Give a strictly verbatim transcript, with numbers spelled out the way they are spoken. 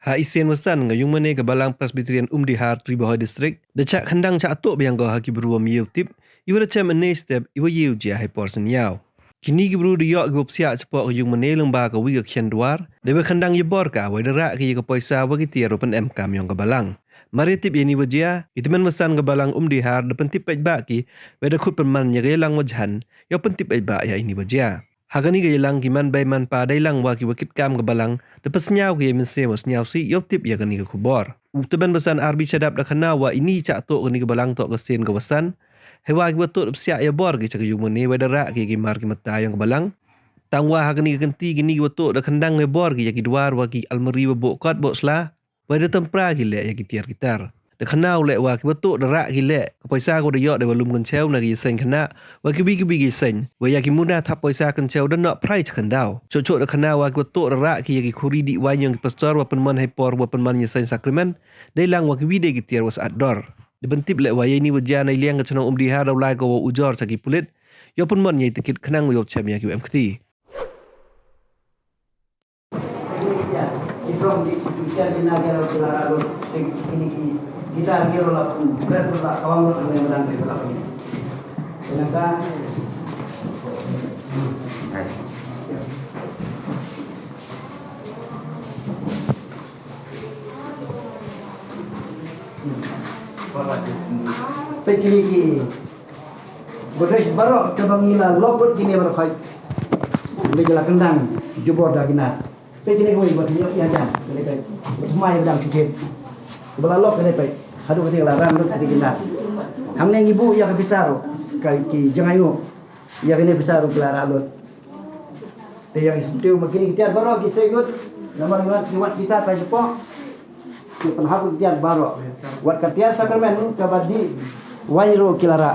Ha i sien wa san ka yung mane ka Balang Presbyterian Umdihar, Ri Bhoi District, da chah khyndang chah toh biang ko ha ki bru wa ym ye u tip, i wa da chem ynne step, i wa ye u jia hei por sien yaw. Kini ki bru da yoh ki wa psiah chapoh ka yung mane lyngba ka wi ka khian dwar, da wa khyndang ya bor ka, wa da rah ki ya ka poisa wa ki tiar wa pynemkam yong ka Balang. Mar ya tip ya ini wa jia, i tymmen wa san ka Balang Umdihar da pyntip paidbah ki, wa da khut pynman ya ka yalang wa jhan, yow pyntip paidbah ya ini wa jia. Ha kani ka yalang ki man bei man pa dei lang wa ki wa kit kam ka Balang, da pynsñiaw ki ya i mynsiem wa sñiawsih, yow tip ya kani ka khubor. U tymmen wa san R B Shadap da khana wa ini chah toh kani ka Balang toh ka sien ka wa san, hei wa ki wa toh da psiah ya bor ki cha ka yung mane wa da rah ki ya ki mar ki mata yong ka Balang. Tang wa ha kani ka kynti kini ki wa toh da khyndang ya bor ki ya ki dwar wa ki almari wa boh kot boh sla, wa da tympra ki leh ya ki tiar ki tar. Da khana u leh wa ki wa toh da rah ki leh ka poisa ko da yoh da wa lum kynchew na ki yaseng khynnah, wa ki wi ki wi ki yaseng, wa ya ki muna thap poisa kynchew da noh phrai cha khyndaw. Choh choh da khana wa ki wa toh da rah ki ya ki khuri dih waiñ yong ki pastor wa pynman hei por wa pynman yaseng sakramen, dei lang wa ki wi dei ki tiar wa sat dor. Da pyntip leh wa ya ini wa jia na i liang ka chnong Umdihar da u lai ko wa ujor cha ki pulit, yow pynman ya i tikit khnang wa yow chem ya ki wa em kti. Peit kini ki Godrej baroh ka ba ngi la lok lut kini baroh khoi. Ngi la kyndang jubor da kina. Peit kini ko ba kini ya jan. Kini peit. Semua ya dang sikit. Ba la lok kini peit. Hadu kini la ran lut kini kina. Hangne ngi bu ya ka pisa ru. Ka ki jngai u. Ya kini pisa ru ki la ra lut. Te yang isu tu ma kini ki tiar baroh ki sei lut. Namar ngi wan ki wan pisa tai sepoh. Ki pynhap ki tiar baroh. Wat ka tiar sakramen ka ba dih waiñ ru ki la ra.